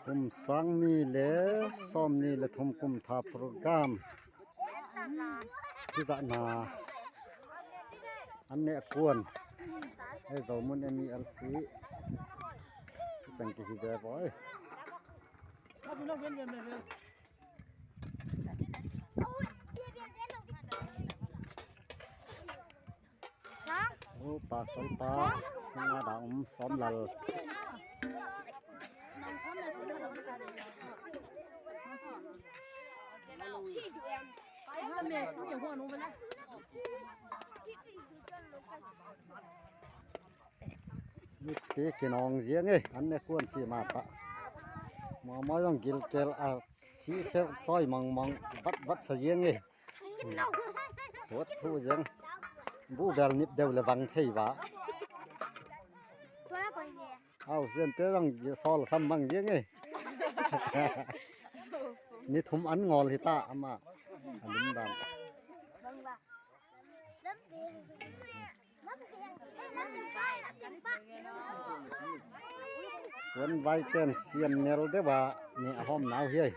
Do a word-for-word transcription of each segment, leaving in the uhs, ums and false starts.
Kum sang ni le sawm ni le thum kum tha program kizahna an neh kuan ei Zomun M E L C ci teng kihi ve voi. U Pastor pa, sanga da um Sawm Lal. Mipi kinawng ziang e, an ne kuan ci mata. Mawmaw zong gilkel a si kheu tawi mangmang vat vat sa ziang e. Tuat thu ziang. Bu bel nip deuh le vang thei va. Au, ziante zong sawl sam mang ziang e. Ni thum an ngawl hi ta ama. A lim dan. Tuan vaiten siam nel deuh a ni a hawm nau hi ei.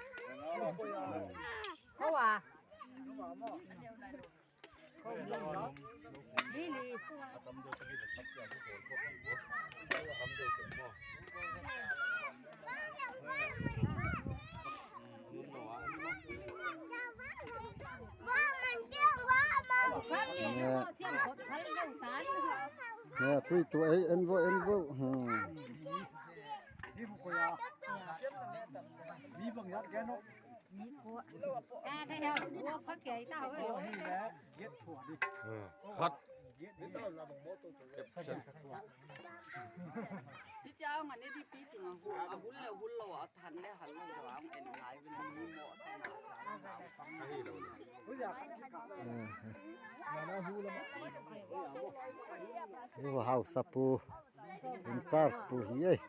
Tui tu ei en vo, en vo. Khat. Hi ciang a ne di pi cunga hu a hun le hun lo a than le han lo lo ang en lai vin a mi mo a than a than. Hi hau sapu in charge pu hi ei.